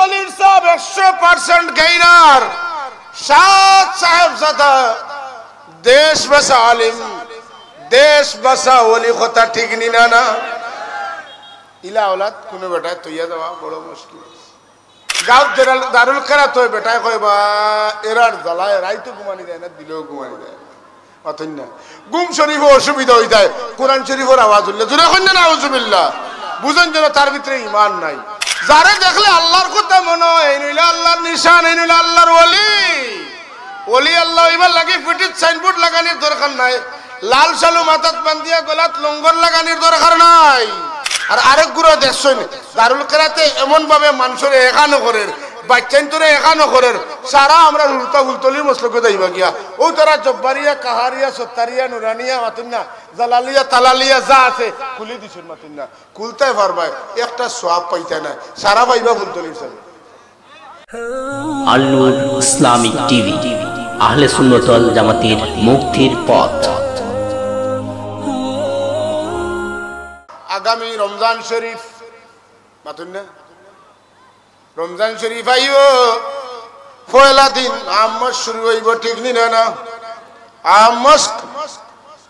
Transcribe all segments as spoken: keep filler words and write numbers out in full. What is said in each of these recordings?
ফুলতলির সাব একশো percent gainer, সাত সাহেবজাদা, দেশ বাসা আলিম, দেশ বাসা ওলি, কথা ঠিক নি না? না, ইলা আওলাদ কুনু বেটায় তৈয়া দেওয়া বড় মুশকিল। গাঁওত দারুল কেরাত অয়, বেটায় কয়, "বা, এরার জ্বালায় রাইতো ঘুমানি যায় না, দিলেও ঘুমানি যায় না।" মাতইন না। ঘুম শরীফও অসুবিধা অইযায়, কোরআন শরীফর আওয়াজ উঠলে। জোরে কইন না, নাউজুবিল্লাহ। বুঝইন যেন তার ভিতরে ঈমান নাই। যারে দেখলে আল্লাহর কথা মনো অয়, এইন অইলা আল্লাহর নিশান, এইন অইলা আল্লাহর ওলি। ওলি আল্লাহ অইবার লাগি পিঠিত সাইনবোর্ড লাগানির দরকার নাই, লাল শালু মাথাত বান্ধিয়া গলাত লঙ্গর লাগানির দরকার নাই। আর আরেক গুরু দেখছইন, দারুল কেরাতে এমন ভাবে মানষরে একানো করের, বাইচ্চাইন্তরে একানো করের, সারা আমরার হুরুতা ফুলতলির মসলকে যাইবা গিয়া। অউ তারা জব্বারিয়া, কাহারিয়া, সত্তারিয়া, নুরানিয়া, মাতইন না, জালালিয়া, তালালিয়া যা আছে, খুলি দিছইন, মাতইন না। খুলতায় পারবায়, একটা সওয়াব পাইতায় নায়, সারা পাইবা ফুলতলির সাবে। আল নূর ইসলামিক টিভি, আহলে সুন্নত ওয়াল জামাতের মুক্তির পথ। আগামী রমজান শরীফ, মাতইন না? রমজান শরীফ আইবো, পয়লা দিন আম মাস শুরু অইবো, ঠিক নি না? না, আম মাস।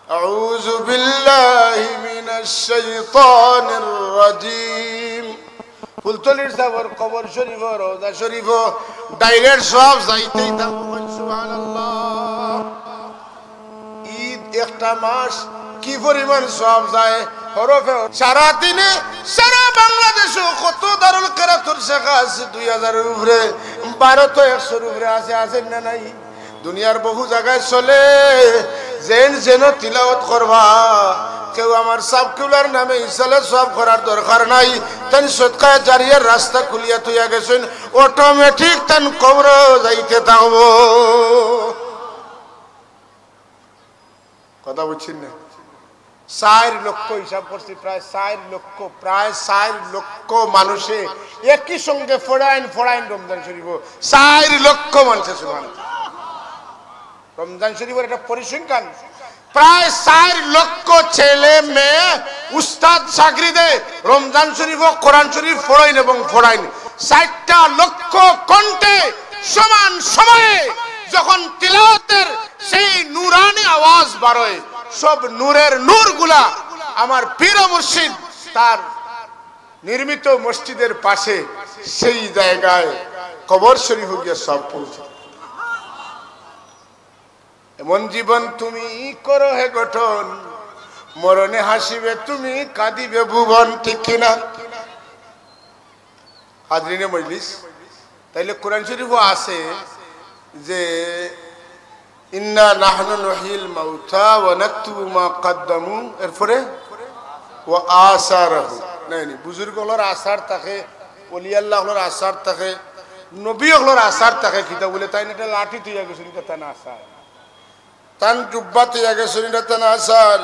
আউযু বিল্লাহি মিনাশ শাইতানির রাজিম। ফুলতলির সাবর কবর শরীফো, রওজা শরীফো direct সওয়াব যাইতেই থাকবো। সুবহানাল্লাহ। ঈদ একটা মাস, কি পরিমাণ সওয়াব যায় হরফে। সারা দিনে, সারা বাংলাদেশো কত দারুল কেরাতর শাখা আছে, দুই হাজারর উপরে, ভারতো একশোর উপরে আছে, আছে না নাই? দুনিয়ার বহু জাগায় চলে, যেইন যেন তিলাওয়াত করবা। কেউ আমার সাব কিবলার নামে ইসালে সওয়াব করার দরকার নাই, তাইন সদকায়ে জারিয়ার রাস্তা খুলিয়া থইয়া গেছইন, automatic তান কবরো যাইতে থাকবো। কথা বুঝছইন না? চাইর লক্ষ, হিসাব করছি, প্রায় চাইর লক্ষ, প্রায় চাইর লক্ষ মানুষে একই সঙ্গে ফড়াইন ফড়াইন রমজান শরীফো। চাইর লক্ষ মানুষে, সুবহানাল্লাহ। রমজান শরীফর একটা পরিসংখ্যান, প্রায় চাইর লক্ষ ছেলে মেয়ে, উস্তাদ ছাত্রীদে রমজান শরীফো কোরআন শরীফ ফড়াইন এবং ফড়াইন। চাইরটা লক্ষ কণ্ঠে সমান সময়ে যখন তিলাওয়াতের সেই নুরানি আওয়াজ বারয়, সব নূরের নূরগুলা আমার পীর ও মুর্শিদ তার নির্মিত মসজিদের পাশে সেই জায়গায় কবর শরীফো গিয়া সব পৌঁছে। এমন জীবন তুমি করো হে গঠন, মরণে হাসিবে তুমি, কাঁদিবে ভুবন, ঠিক কি না? হাজরিনে মজলিস, তাইলে কোরআন শরীফো আছে যে, "ইন্না নাহনু নুহয়িল মাউতা ওয়া নাকতুবু মা কাদ্দামু", এরপরে, "ওয়া আসারাহু।" নায়নি, বুজুর্গ অকলর আসার থাকে, ওলি আল্লাহ অকলর আসার থাকে, নবী অকলর আসার থাকে, কিতা বুলে, তাইন একটা লাঠি থইয়া গেছইন, ইটা তান আসার। তান জুব্বা থইয়া গেছইন, ইটা তান আসার।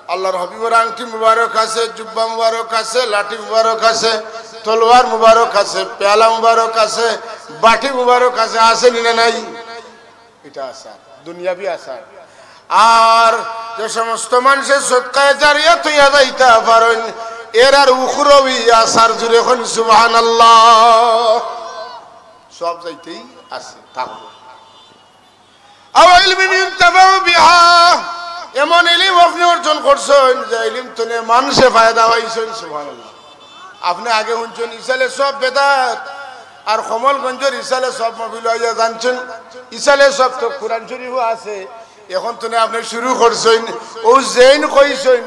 আল্লাহর হাবিবর আংটি মুবারক আছে, জুব্বা মুবারক আছে, লাঠি মুবারক আছে, তলোয়ার মুবারক আছে, পেয়ালা মুবারক আছে, বাটি মুবারক আছে, আছে নি না নাই? ইটা আসার, দুনিয়াবি আসার। আর যে সমস্ত মানষে সদকায়ে জারিয়া থইয়া যাইতা পারইন, এরার উখরবি আসার, জুরে কইন সুবহানাল্লাহ। সব যাইতেই আছে, থাকবো। আও ইলমিন ইউনতাফাউ বিহা, এমন ইলিম আপনে অর্জন করছইন যে ইলিম তনে মানষে ফায়দা পাইছইন, সুবহানাল্লাহ। আপনে আগে হুনছইন ইসালে সওয়াব বেদাত, আর কমলগঞ্জর ইসালে সওয়াব মাহফিলো আইয়া জানছইন ইসালে সওয়াব তো কোরআন শরীফো আছে। এখন তনে আপনে শুরু করছইন, অউ যেইন কইছইন,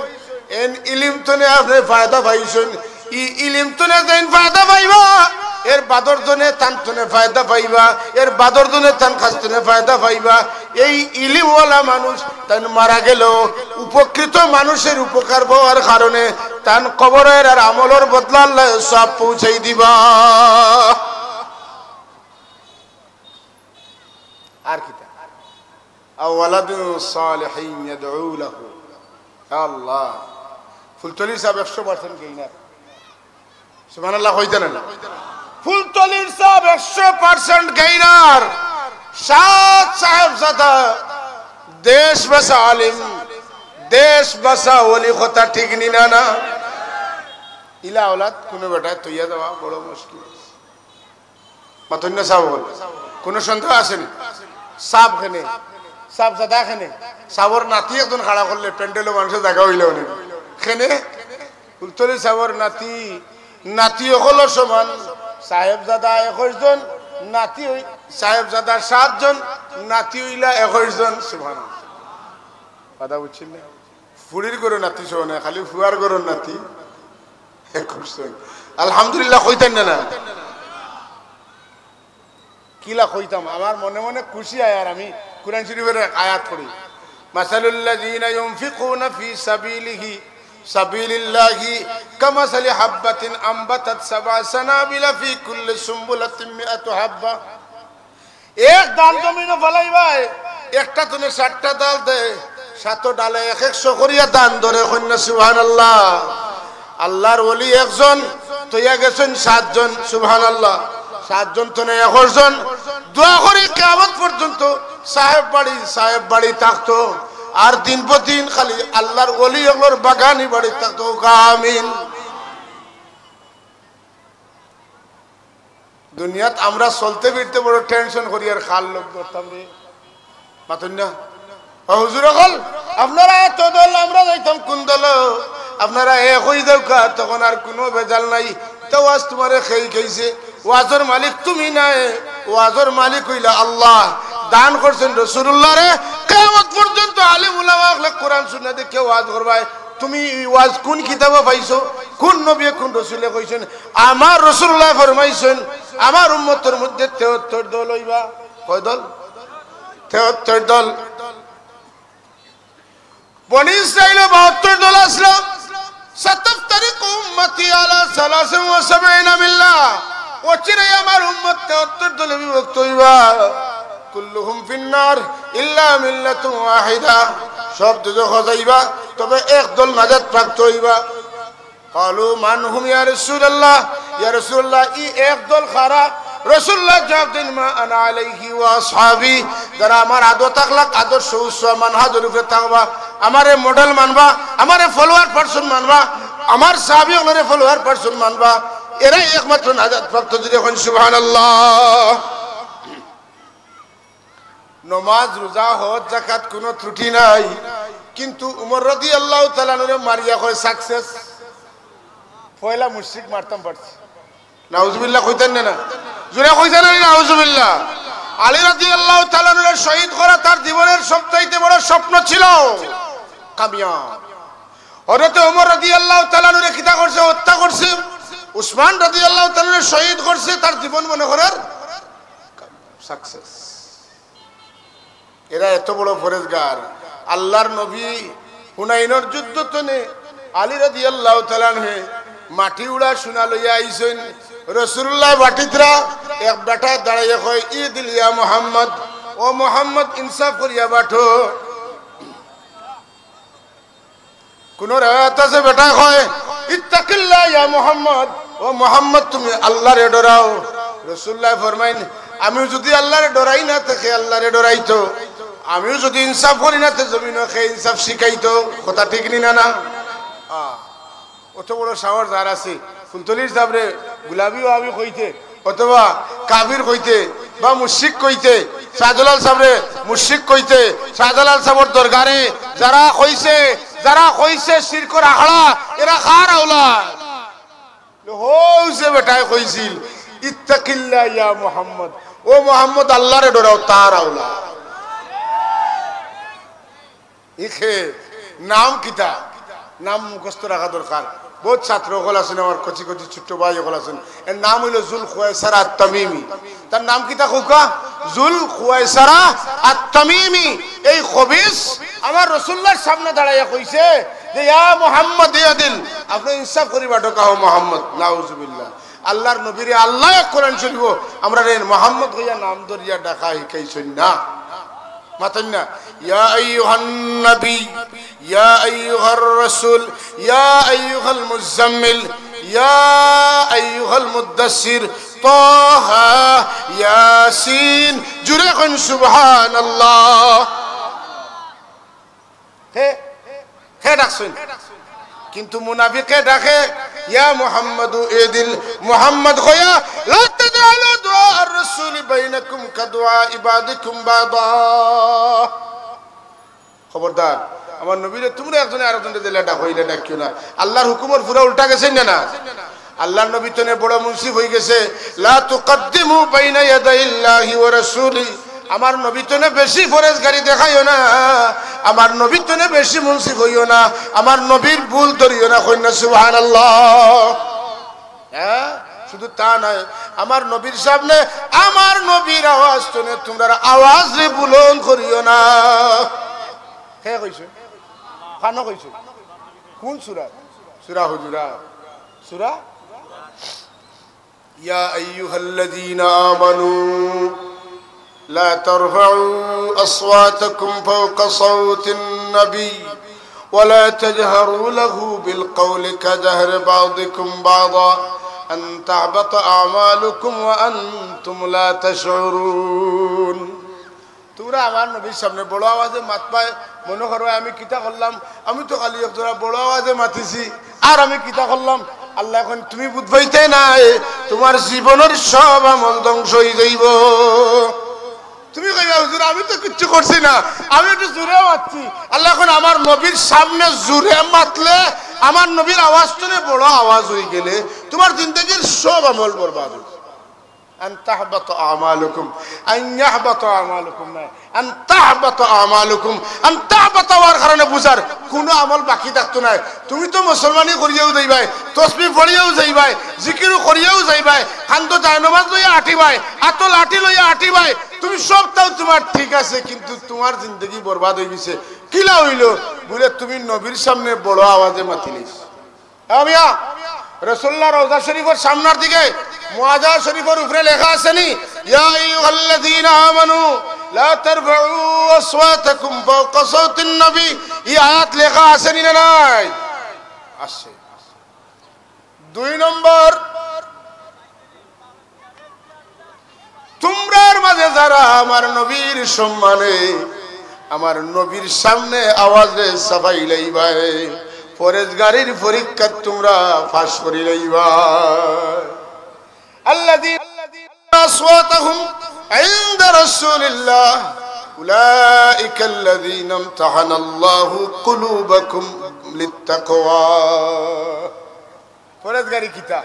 এইন ইলিম তনে আপনে ফায়দা পাইছইন, ই ইলিম তনে যেইন ফায়দা পাইবা, এর বাদর জনে তান তনে ফায়দা পাইবা, এর বাদর জনে তান কাছ তনে ফায়দা পাইবা। এই ইলিমওয়ালা মানুষ তাইন মারা গেলেও উপকৃত মানুষের উপকার পাওয়ার কারণে তান কবরর আর আমলর বদলা আল্লায় সওয়াব পৌঁছাই দিবা। আর কিতা? আও ওয়ালাদিন সালিহিন ইয়াদউ লাহু। ইয়া আল্লাহ, ফুলতলি সাব একশো পার্সেন্ট গেইনার। সুবহানাল্লাহ কইতা না? ফুলতলির সাব একশো পার্সেন্ট গেইনার। সাত সাহেবজাদা, দেশ বাসা আলিম, দেশ বাসা ওলি, কথা ঠিক নি না? না, ইলা আওলাদ কুনু বেটায় তৈয়া দেওয়া বড় মুশকিল। মাতইন না সাব অকল। কুনু সন্দেহ আছে নি? সাব কেনে? সাব জাদা কেনে? সাবর নাতি একজন খাড়া করলে প্যান্ডেলো মানষর জাগা অইলো অনে। কেনে? ফুলতলি সাবর নাতি, নাতি অকলর সমান। সাহেবজাদা একুশ জন, নাতি অই-, সাহেবজাদা সাত জন, নাতি অইলা একুশ জন। সুবহানাল্লাহ। কথা বুঝছইন না? ফুড়ির ঘরর নাতি সহ নায়, খালি ফুয়ার ঘরর নাতি একুশ জন। আলহামদুলিল্লাহ কইতাইন না, না? কিলা কইতাম, আমার মনে মনে খুশি অয়, আর আমি কোরআন শরীফর এক আয়াত পড়ি, "মাসালুল্লাযীনা ইউনফিকুনা ফী সাবিলিহি, সাবিলিল্লাহি, কামাসালি হাব্বাতিন আম্বাতাত সাবআ সানাবিলা ফী কুল্লি সুম্বুলাতিন মিআতু হাব্বা।" এক দান জমিনো ফালাইবায়, একটা তনে সাতটা ডাল দেয়, সাত ডালে এক একশো করিয়া দান ধরে। কইন না সুবহানাল্লাহ। আল্লাহর ওলি একজন, থইয়া গেছইন সাতজন, সুবহানাল্লাহ। সাতজন তনে একুশ জন। দোয়া করি কিয়ামত পর্যন্ত সাহেব বাড়ি, সাহেব বাড়ি থাকতো, আর দিন পর দিন খালি আল্লাহর ওলি অকলর বাগানি বাড়ি থাকতো। আমিন। দুনিয়াত আমরা চলতে ফিরতে বড় টেনশন করি, আর কার লগ ধরতাম রে, মাতইন না? ও হুজুর অকল, আপনারা এত দল, আমরা যাইতাম কুন দল? আপনারা এক অই যাউক্কা, তখন আর কুনু ভেজাল নাই। তে ওয়াজ তুমারে খেই খেইছে, ওয়াজর মালিক তুমি নায়, ওয়াজর মালিক অইলা আল্লাহ। দান করছইন রাসুলুল্লাহরে, কিয়ামত পর্যন্ত আলিম উলামা অকলে কোরআন সুন্নাহ দেখিয়া ওয়াজ করবায়। তুমি ই ওয়াজ কুন কিতাবো পাইছো? কুন নবীয়ে কুন রসুলে কইছইন? আমার রাসুলুল্লায় ফরমাইছইন, আমার উম্মতর মধ্যে তেহত্তর দল অইবা। কয় দল? তেহত্তর দল। বনি ইসরাইলো বাহাত্তর দল আছলা। সাতাফতারিকু উম্মতি আলা সালাসিন ওয়া সাবঈনা মিল্লা। অচিরেই আমার উম্মত তেহত্তর দলে বিভক্ত অইবা। কুল্লুহুম ফিন্নার ইল্লা মিল্লাতুন ওয়াহিদা। সব দুজখো যাইবা, তবে এক দল নাজাত প্রাপ্ত অইবা। ক্বালু মান হুম ইয়া রাসুলাল্লাহ, ইয়া রাসুলাল্লাহ, ই এক দল কারা? রাসুলুল্লায় জবাব দেইন, মা আনা আলাইহি ওয়া আসহাবি, যারা আমার আদর্শ আখলাক, আদর্শ উসওয়া মানহাজর উপরে থাকবা, আমারে মডেল মানবা, আমারে ফলোয়ার পারসন মানবা, আমার সাহাবী অকলরে ফলোয়ার পারসন মানবা, এরাই একমাত্র নাজাত প্রাপ্ত। জুরে কইন সুবহানাল্লাহ। নমাজ, রোজা, হজ, যাকাত কুনু ত্রুটি নাই, কিন্তু উমর রাদিয়াল্লাহু তাআলা আনহুরে মারিয়া কয় সাকসেস। পয়লা মুশরিক মারতাম পারছি। নাউজুবিল্লাহ কইতাইন না, না? জুরে কইতাইন না, নাউজুবিল্লাহ। আলী রাদিয়াল্লাহু তাআলা আনহুরে শহীদ করা তার জীবনর সবচাইতে বড় স্বপ্ন ছিল। কামিয়াব। হযরতে উমর রাদিয়াল্লাহু তাআলা আনহুরে কিতা করছে? হত্যা করছে। উসমান রাদিয়াল্লাহু তাআলা আনহুরে শহীদ করছে, তার জীবন মনে করের সাকসেস। এরা এত বড় পরেজগার। আল্লাহর নবী হুনাইনর যুদ্ধ তনে আলী রাদিয়াল্লাহু তাআলা আনহু মাটি উড়া সোনা লইয়া আইছইন। রাসুলুল্লায় বাটিতরা, এক বেটায় দাঁড়াইয়া কয়, "ইদিল ইয়া মুহাম্মদ, ও মুহাম্মদ, ইনসাফ করিয়া বাটো।" কুনু রেওয়ায়াত আছে, বেটায় কয়, "ইত্তাকিল্লাহ ইয়া মুহাম্মদ, ও মুহাম্মদ, তুমি আল্লাহরে ডরাও।" রাসুলুল্লায় ফরমাইন, "আমিও যুদি আল্লাহরে ডরাই না, তে কে আল্লাহরে ডরাইতো? আমিও যুদি ইনসাফ করি না, তে জমিনো কে ইনসাফ শিখাইতো?" কথা ঠিক নি না, না? আ, অত বড় সাহস যার আছে, ফুলতলির সাবরে গুলাবি ওয়াহাবি কইতে, অথবা কাফির কইতে বা মুশরিক কইতে, শাহজালাল সাবরে মুশরিক কইতে, শাহজালাল সাবর দরগারে যারা কইছে, যারা কইছে শিরকর আখড়া, এরা কার আওলাদ? হউ যে বেটায় কইছিল, "ইত্তাকিল্লাহ ইয়া মুহাম্মদ, ও মুহাম্মদ, আল্লাহরে ডরাও", তার আওলাদ। ইখে নাম কিতা? নাম মুখস্থ রাখা দরকার। বউত ছাত্র অকল আছইন, আমার কচি কচি ছোট্ট ভাই অকল আছইন। এর নাম অইলো জুল খুয়াইসারা আত-তামিমি। তার নাম কিতা কউক্কা? জুল খুয়াইসারা আত-তামিমি। এই খবিস আমার রাসুলুল্লাহর সামনে দাঁড়াইয়া কইছে যে, "ইয়া মুহাম্মদ ইদিল, আপনে ইনসাফ করি বাটো কা ও মুহাম্মদ।" নাউজুবিল্লাহ। আল্লাহর নবীরে আল্লায় কোরআন শরীফো আমরারে মুহাম্মদ কইয়া নাম ধরিয়া ডাকা শিখাইছইন না। মাতইন না, ইয়া আইয়ুহান নবী, ইয়া আইয়ুহার রাসূল, ইয়া আইয়ুহাল মুজাম্মিল, ইয়া আইয়ুহাল মুদ্দাসসির, তাহা, ইয়াসিন। জুরে কইন সুবহানাল্লাহ। হে, হে ডাকছইন। কিন্তু মুনাফিকে ডাকে, "ইয়া মুহাম্মাদু ইদিল", মুহাম্মদ কইয়া, "লা তাজআলু দুআ আর وبعضكم بعضا। খবরদার, আমার নবীরে তুমরা একজনে আরকজনরে যেলা ডাকো, ইলা ডাকিও না। আল্লার হুকুমর পুরা উল্টা গেছে না, না? আল্লার নবী তনে বড় মুন্সিফ অইগেছে। لا تقدموا بين يدي الله ورسوله। আমার নবী তনে বেশি ফরেজগারি দেখাইও না, আমার নবী তনে বেশি মুন্সিফ অইও না, আমার নবীর ভুল ধরিও না। কইন না সুবহানাল্লাহ। হ্যাঁ, শুধু তা নয়, আমার নবীর সামনে আমার নবীর আওয়াজ তনে তুমরার আওয়াজরে বুলন্দ করিও না। কে কইছে? কানো কইছে? কোন সূরা? সূরা হুজুরাত। সূরা يا أيها الذين آمنوا لا ترفعوا أصواتكم فوق صوت النبي ولا تجهروا له بالقول كجهر بعضكم بعضا أن تحبط أعمالكم وأنتم لا تشعرون। তুমরা আমার নবীর সামনে বড় আওয়াজে মাতবায়, মনো করবায় আমি কিতা করলাম, আমি তো খালি একজরা বড় আওয়াজে মাতিছি, আর আমি কিতা করলাম? আল্লায় কইন তুমি বুঝবায়তায় নায়, তুমার জীবনর সব আমল ধ্বংস অইযাইবো। তুমি কইবায় হুজুর আমি তো কিচ্ছু করছি না, আমি একটু জুরে মাতছি। আল্লায় কইন আমার নবীর সামনে জুরে মাতলে, আমার নবীর আওয়াজ তনে বড় আওয়াজ অইগেলে তুমার জিন্দেগির সব আমল বরবাদ অইযিবো। أن تحبط أعمالكم، أن يحبط أعمالكم নায়, أن تحبط أعمالكم। أن تحبط অওয়ার কারণে বুঝার কুনু আমল বাকি থাকতো নায়। তুমি তো মুসলমানি করিয়াও যাইবায়, তসবি পড়িয়াও যাইবায়, জিকিরও করিয়াও যাইবায়, কান্দো জায়নমাজ লইয়া আটিবায়, আতো লাঠি লইয়া আটিবায়, তুমি সবতাউ তুমার ঠিক আছে, কিন্তু তুমার জিন্দেগি বরবাদ অইগেছে। কিলা অইলো? বুলে তুমি নবীর সামনে বড় আওয়াজে মাতিলাইছো। হ্যাঁ মিয়া, রাসুলুল্লাহর রওজা শরীফর সামনার দিকে মুআজা শরীফর উপরে লেখা আছে নি, يا أيها الذين آمنوا لا ترفعوا أصواتكم فوق صوت النبي। ই আয়াত লেখা আছে নি না নাই? আছে। দুই নম্বর, তুমরার মাঝে যারা আমার নবীর সম্মানে, আমার নবীর সামনে আওয়াজরে ছাপাইলাইবায়, পরেজগারির পরীক্ষাত তুমরা পাশ করিলাইবায়। الذين أصواتهم عند رسول الله أولئك الذين امتحن الله قلوبهم للتقوى। পরেজগারি কিতা?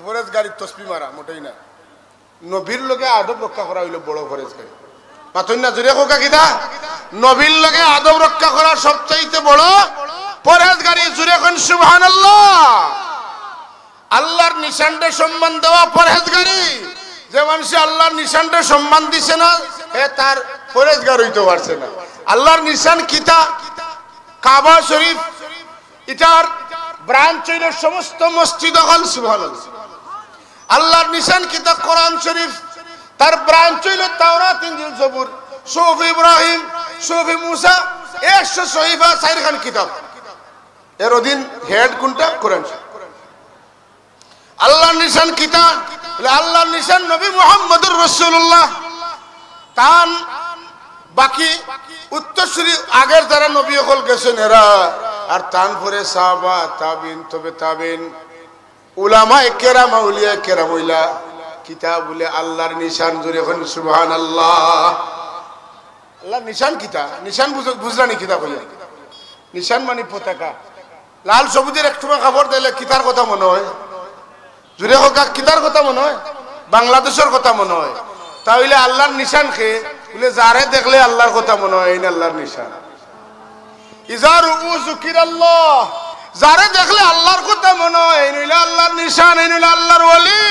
পরেজগারি তসবি মারা, মোটেই না। নবীর লগে আদব রক্ষা করা অইলো বড় পরেজগারি। মাতইন না, জুরে কউক্কা কিতা? নবীর লগে আদব রক্ষা করা সবচাইতে বড় পরেজগারি। জুরে কইন সুবহানাল্লাহ। আল্লার নিশানরে সম্মান দেওয়া পরেজগারি। যে মানষে আল্লার নিশানরে সম্মান দিছে না, হে তার পরেজগার অইতো পারছে না। আল্লার নিশান কিতা? কাবা শরীফ, ইটার branch অইলো সমস্ত মসজিদ অকল, সুবহানাল্লাহ। আল্লার নিশান কিতা? কোরআন শরীফ, তার branch অইলো তাওরাত, ইনজিল, জবুর, সুহুফে ইব্রাহিম, সুহুফে মুসা, একশো সহিফা, চাইরখান কিতাব। এর অধীন head কুনটা? কোরআন শরীফ। আল্লার নিশান কিতা? বুলে, আল্লার নিশান নবী মুহাম্মদুর রাসুলুল্লাহ। তান বাকি উত্তরসূরি আগর যারা নবী অকল গেছইন এরা, আর তান পরে সাহাবা, তাবিন, তবে তাবিন, উলামায়ে কেরাম, আউলিয়ায়ে কেরাম অইলা। কিতা বুলে আল্লার নিশান? জুরে কইন সুবহানাল্লাহ। আল্লার নিশান কিতা? নিশান বুঝ-, বুঝরা নি কিতা কইয়া? নিশান মানি পতাকা। লাল সবুজের এক টুকরা কাপড় দিলে কিতার কথা মনো অয়? জুরে কউক্কা, কিতার কথা মনো অয়? বাংলাদেশর কথা মনো অয়। তা অইলে আল্লার নিশান কে? বুলে, যারে দেখলে আল্লার কথা মনো অয়, এইন আল্লার নিশান। إذا رؤوا ذكر الله। যারে দেখলে আল্লার কথা মনো অয়, এইন অইলা আল্লার নিশান, এইন অইলা আল্লার ওলি।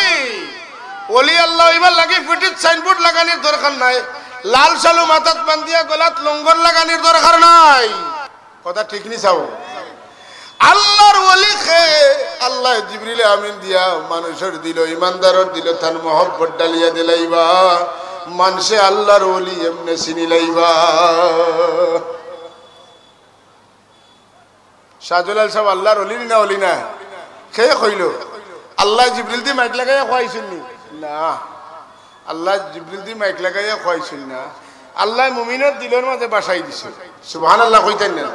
ওলি আল্লা অইবার লাগি ফিটিত signboard লাগানির দরকার নাই, লাল শালু মাথাত বান্দিয়া গলাত লঙ্গর লাগানির দরকার নাই। কথা ঠিক নি চাও? আল্লার ওলি কে? আল্লায় জিবরিলে আমিন দিয়া মানুষর দিলো, ইমানদারর দিলো, তান মহব্বত ঢালিয়া দিলাইবা, মানষে আল্লার ওলি এমনে চিনিলাইবা। শাহজালাল সাব আল্লার ওলি নি না ওলি না? কে কইলো? আল্লায় জিবরিলদি মাইক লাগাইয়া কওয়াইছইন নি? না, আল্লায় জিবরিলদি মাইক লাগাইয়া কওয়াইছইন না। আল্লায় মুমিনর দিলর মাঝে বাসাই দিছে। সুবহানাল্লাহ কইতাইন না?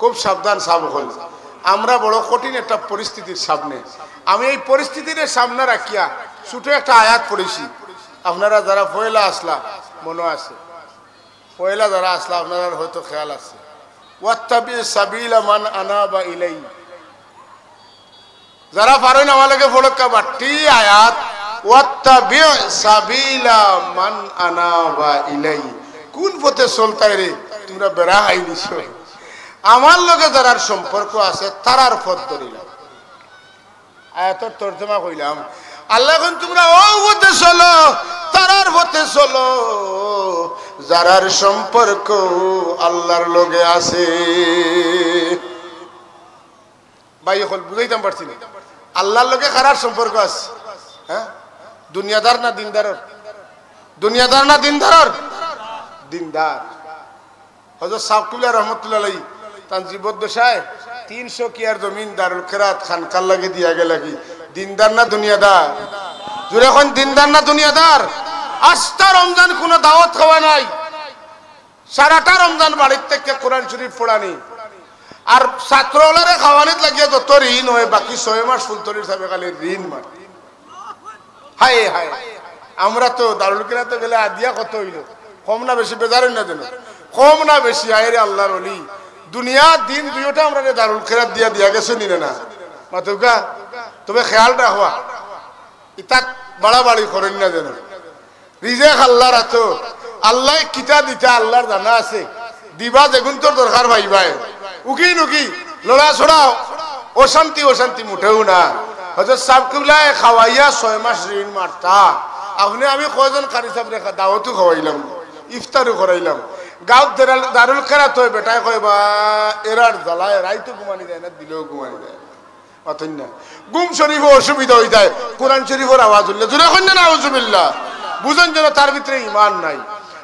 খুব সাবধান সাব অকল, আমরা বড় কঠিন একটা পরিস্থিতির সামনে। আমি এই পরিস্থিতিরে সামনে রাখিয়া ছোট একটা আয়াত পড়ছি। আপনারা যারা পয়লা আছলা, মনো আছে? পয়লা যারা আছলা, আপনারার হয়তো খেয়াল আছে, "ওয়াত্তাবি সাবিলা মান আনাবা ইলাই।" যারা পারইন আমার লগে পড়উক্কা বাট্টি আয়াত, "ওয়াত্তাবি সাবিলা মান আনাবা ইলাই।" কুন পথে চলতায় রে? তুমরা বেড়া খাই নিছো। আমার লগে যারার সম্পর্ক আছে, তারার পথ ধরিলাও। আয়াতর তর্জমা কইলাম, আল্লায় কইন, "তুমরা অউ পথে চলো, তারার পথে চলো, যারার সম্পর্ক আল্লার লগে আছে।" ভাই অকল, বুঝাইতাম পারছি না? আল্লার লগে কারার সম্পর্ক আছে? হ্যাঁ, দুনিয়াদার না দিনদারর? দুনিয়াদার না দিনদারর? দিনদার। হযরত সাব কিবলা রহমতুল্লাহ আলাইহি তান জীবদ্দশায় তিনশো কিয়ার জমিন দারুল কেরাত খানকার লাগি দিয়া গেলা কি? দিনদার না দুনিয়াদার? জুরে কইন, দিনদার না দুনিয়াদার? আস্তা রমজান কুনু দাওয়াত খাওয়া নাই, সারাটা রমজান বাড়ির থাকি কোরআন শরীফ পড়ানি, আর ছাত্র অকলরে খাওয়ানিত লাগিয়া যত ঋণ অয়, বাকি ছয় মাস ফুলতলির সাবে খালি ঋণ মার। হায় হায়, আমরা তো দারুল কেরাত গেলে আদিয়া কত অইলো, কম না বেশি? বেজার অইন না যেন, কম না বেশি? আয় রে আল্লার অলি, দুনিয়া দিন দুইওটা আমরারে দারুল কেরাত দিয়া দিয়া গেছে নি না? মাতউক্কা, তবে খেয়াল রাখবা, ইতাত বাড়াবাড়ি করইন না যেন। রিজেক আল্লার আতো, আল্লায় কিতা দিতা আল্লার জানা আছে। দিবা যেগুনতর দরকার পাইবায়। উকি নুকি, লড়াচড়া, অশান্তি অশান্তি মুটেও না। হযরত সাব কিবলায় খাওয়াইয়া ছয় মাস ঋণ মারতা। আপনে আমি কয়জন কারি সাবরে খা-, দাওয়াতও খাওয়াইলাম, ইফতারও করাইলাম। গাউত দারুল, দারুল কেরাত অয়, বেটায় কয়, "বা, এরার জ্বালায় রাইতো ঘুমানি যায় না, দিনেও ঘুমানি যায় না।" মাতইন না। ঘুম শরীফও অসুবিধা অইযায়, কোরআন শরীফর আওয়াজ উঠলে। জুরে কইন না, নাউজুবিল্লাহ। বুঝইন যেন তার ভিতরে ইমান নাই।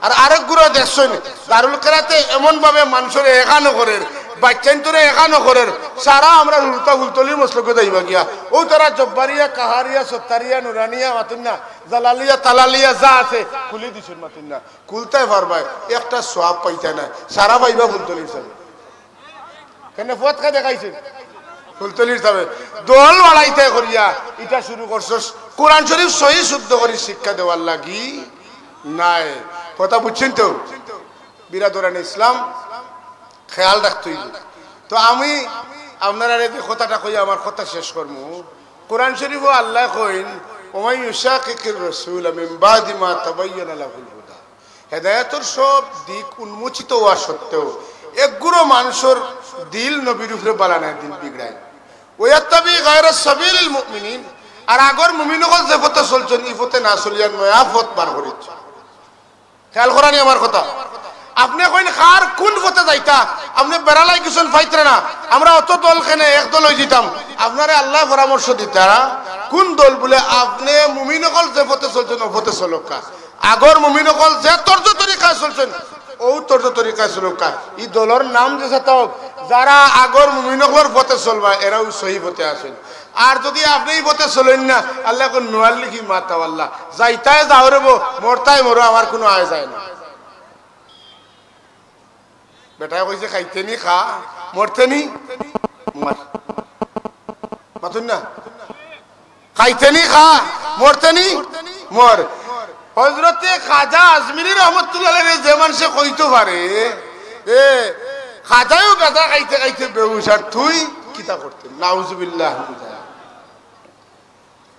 আর আরেক গুরা দেখছইন, দারুল কেরাতে এমন ভাবে মানষরে একানো করের, বাইচ্চাইন্তরে একানো করের, সারা আমরার হুরুতা ফুলতলির মসলকে যাইবা গিয়া। অউ তারা জব্বারিয়া, কাহারিয়া, সত্তারিয়া, নুরানিয়া, মাতইন না, জালালিয়া, তালালিয়া যা আছে, খুলি দিছইন, মাতইন না। খুলতায় পারবায়, একটা সওয়াব পাইতায় নায়, সারা পাইবা ফুলতলির সাবে। কেনে পথ কে দেখাইছে? ফুলতলির সাবে। দল বাড়াইতে করিয়া ইটা শুরু করছস, কোরআন শরীফ সহি শুদ্ধ করি শিক্ষা দেওয়ার লাগি নায়। কথা বুঝছইন তো? বিরাদরানে ইসলাম, খেয়াল রাখতে অইবো। তো আমি আপনারারে যে কথাটা কই, আমার কথা শেষ করমু। কোরআন শরীফো আল্লায় কইন, "ওমান ইউশাকিকির রাসূলা মিন বাদি মা তাবায়্যানা লাহুল হুদা।" হেদায়েতর সব দিক উন্মোচিত অওয়া সত্ত্বেও একগুরু মানষর দিল নবীর উপরে বালা নায়, দিল বিগড়ায়। "ওয়াত্তাবি গায়রা সাবিলিল মুমিনিন", আর আগর মুমিন অকল যে পথে চলছইন, ই পথে না চলিয়া নয়া পথ বার করিছইন। খেয়াল করানি আমার কথা। আপনে কইন, "কার কুন পথে যাইতা?" আপনে বেড়া লাগি কিছু পাইতরা না। আমরা অত দল কেনে, এক দল অইযিতাম। আপনারে আল্লায় পরামর্শ দিতা, কুন দল বুলে? আপনে মুমিন অকল যে পথে চলছইন, অউ পথে চলউক্কা। আগর মুমিন অকল যে তর্জ তরিকায় চলছইন, অউ তর্জ তরিকায় চলউক্কা। ই দলর নাম যে যেতা অউক, যারা আগর মুমিন অকলর পথে চলবা, এরাউ সহি পথে আছইন। আর যুদি আপনে ই পথে চলইন না, আল্লায় কইন, "নুয়াল্লিহি মা তাওয়াল্লা।" যাইতায় যাও রে বো, মরতায় মরো, আমার কুনু আয় যায় না। বেটায় কইছে, "খাইতে নি খা, মরতে নি মর।" মাতইন না? "খাইতে নি খা, মরতে নি মর।" হজরতে খাজা আজমিরি রহমতুল্লাহ আলাইহিরে যে মানষে কইতো পারে, এ, খাজায়ও গাজা খাইতে খাইতে বেহুশ, আর তুই কিতা করতে? নাউজুবিল্লাহ।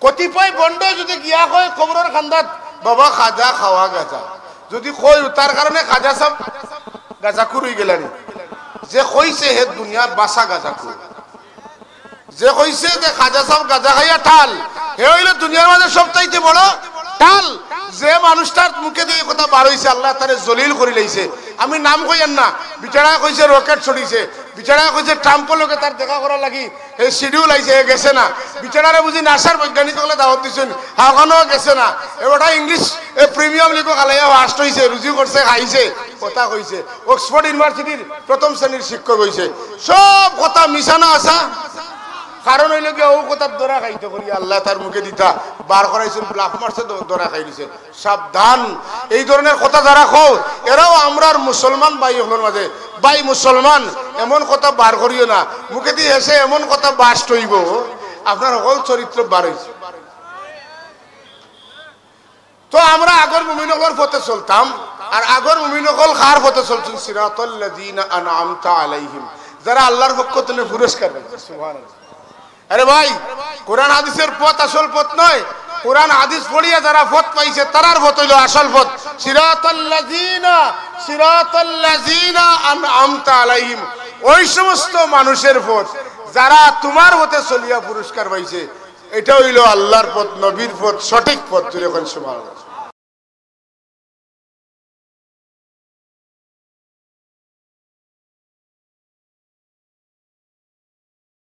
কতিপয় ভন্ড যুদি গিয়া কয় কবরর কান্দাত, "বাবা, খাজা খাওয়া গাজা।" যুদি কই, তার কারণে খাজা সাব গাজাখুর অইগেলা নি? যে কইছে হে দুনিয়ার বাসা গাজাখুর। যে কইছে যে খাজা সাব গাজা খাইয়া ঠাল, হে অইলো দুনিয়ার মাঝে সবচাইতে বড় ঠাল। যে মানুষটার মুখেদি ই কথা বার অইছে, আল্লায় তারে জলিল করিলাইছে। আমি নাম কইয়ার না, বিচারায় কইছে রকেট ছড়িছে, বিচারায় কইছে ট্রাম্পর লগে তার দেখা করার লাগি হে শিডিউল আইছে, হে গেছে না। বিচারারে বুঝি নাসার বৈজ্ঞানিক অকলে দাওয়াত দিছইন, হে অখানো গেছে না। হে বেটা ইংলিশ, এ, প্রিমিয়ার লিগো খেলাইয়া ফার্স্ট অইছে, রুজি করছে, খাইছে, কথা কইছে। অক্সফোর্ড ইউনিভার্সিটির প্রথম শ্রেণীর শিক্ষক অইছে। সব কথা মিছা না হাছা? কারণ অইলো গিয়া অউ কথার ধরা খাইতো করি আল্লায় তার মুখেদি তা বার করাইছইন, ব্লাফ মারছে, ধ-, ধরা খাই দিছে। সাবধান, এই ধরনের কথা যারা কও, এরাও আমরার মুসলমান ভাই অকলর মাঝে, ভাই মুসলমান, এমন কথা বার করিও না, মুখেদি হেষে এমন কথা বাস্ট অইবো, আপনার হকল চরিত্র বার অইছে। তো আমরা আগর মুমিন অকলর পথে চলতাম, আর আগর মুমিন অকল কার পথে চলছইন? সিরাতাল্লাযিনা আনআমতা আলাইহিম, যারা আল্লাহর পক্ষ থনে পুরস্কার পাইছে। সুবহানাল্লাহ। আরে ভাই, কোরআন হাদিসের পথ আসল পথ নয়। কোরআন হাদিস পড়িয়া যারা পথ পাইছে, তারার পথ অইলো আসল পথ। সিরাতাল্লাযিনা, সিরাতাল্লাযিনা আনআমতা আলাইহিম, ওই সমস্ত মানুষের পথ যারা তুমার পথে চলিয়া পুরস্কার পাইছে। এটা অইলো আল্লাহর পথ, নবীর পথ, সঠিক পথ। জোরে কইন সুবহানাল্লাহ।